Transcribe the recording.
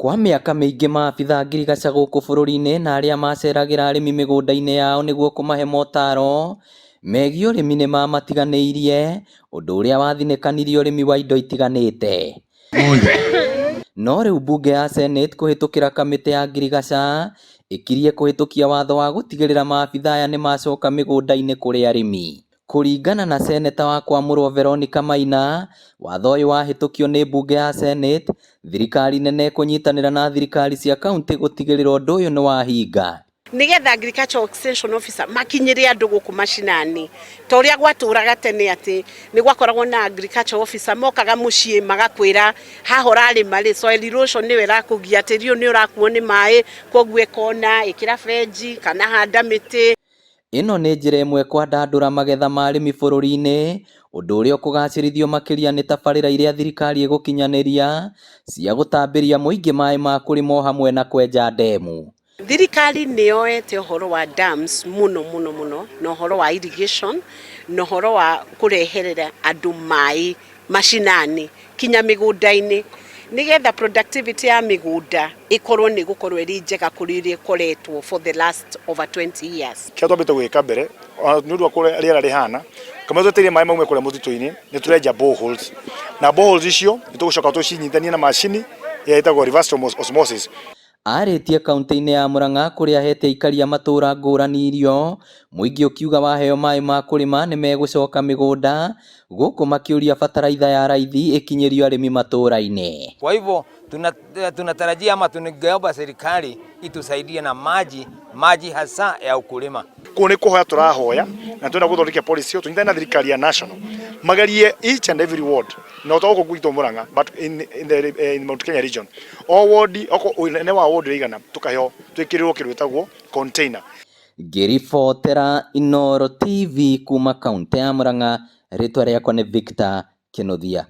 Kwa mĩaka mĩingĩ maabitha a ngirigaca gũkũ bũrũri-inĩ na arĩa maceragĩra arĩmi mĩgũnda-inĩ yao nĩguo kũmahe motaro megiĩ ũrĩmi nĩ mamatiganĩirie, ũndũ ũrĩa wathinĩkanirie ũrĩmi wa indo itiganĩte. No rĩu mbunge ya Senate kũhĩtũkĩra kamĩtĩ ya ngirigaca ĩkirie kũhĩtũkia watho wa gũtigĩrĩra maabitha aya nĩ macoka mĩgũnda-inĩ kũrĩ arĩmi. Kũringana na Seneta wa Kwamũrwo Veronica Maina, watho ũyũ wahĩtũkio nĩ mbunge ya Senate, thirikari nene ĩkũnyitanĩra na thirikari cia kauntĩ gũtigĩrĩra ũndũ ũyũ nĩ wahinga. Nĩgetha agricultural extension officer makinyĩre andũ gũkũ macinani ta ũrĩa gwatũraga tene atĩ nĩ gwakoragwo na agricultural officer mokaga mũciĩ magakwĩra haha ũrarĩma rĩ, soil erosion nĩyo ĩrakũgia, tĩri ũyũ nĩ ũrakuo nĩ maĩ, koguo ĩkona, ĩkĩra benji kana handa mĩtĩ. Ĩno nĩ njĩra ĩmwe kwandandũra magetha ma arĩmi bũrũri-inĩ, ũndũ ũrĩa ũkũgacĩrithio makĩria nĩ tabarĩra iria thirikari ĩgũkinyanĩria cia gũtambĩria mũingĩ maĩ ma kũrĩma o hamwe na kwenja ndemu. Thirikari nĩ yoete ũhoro wa dams mũno mũno mũno na ũhoro wa irrigation na ũhoro wa kũreherera andũ maĩ macinani kinya mĩgũnda-inĩ nĩgetha productivity ya mĩgũnda ĩkorwo nĩ ĩgũkorwo ĩrĩ njega kũrĩ ũrĩa ĩkoretwo for the last over 20 years. Kĩrĩa twambĩte gwĩka mbere nĩ ũndũ wa kũrĩa rĩera rĩhana, kamũira twetereire maĩ maume kũrĩa mũtitũ-inĩ, nĩ tũrenja boreholes na boreholes icio nĩ tũgũcoka tũcinyitithanie na macini ĩrĩa ĩtagwo reverse osmosis. Arĩtie kauntĩ-inĩ ya Murang'a kũrĩa ahete aikari a matũra ngũrani irio, mũingĩ ũkiuga waheo maĩ ma kũrĩma nĩ megũcoka mĩgũnda, gũkũ makĩũria bataraitha ya raithi ĩkinyĩrio arĩmi matũra-inĩ. Kwa hivyo tunatarajia ama tungeomba serikali itusaidie na maji, maji hasa ya ukulima. Kũu nĩ kũhoya tũrahoya na twenda gũthondeka policy ĩyo tũnyitane na thirikari ya national magerie each and every ward, no to gũkũ gwitũ Murang'a, but in Mount Kenya region, o ward oko ũnene wa ward ũigana tũkaheo twĩkĩrĩrwo kĩndũ gĩtagwo container. Ngĩribotera Inooro TV kuma kaũntĩ ya Murang'a, rĩtwa rĩakwa nĩ Victor Kĩnuthia.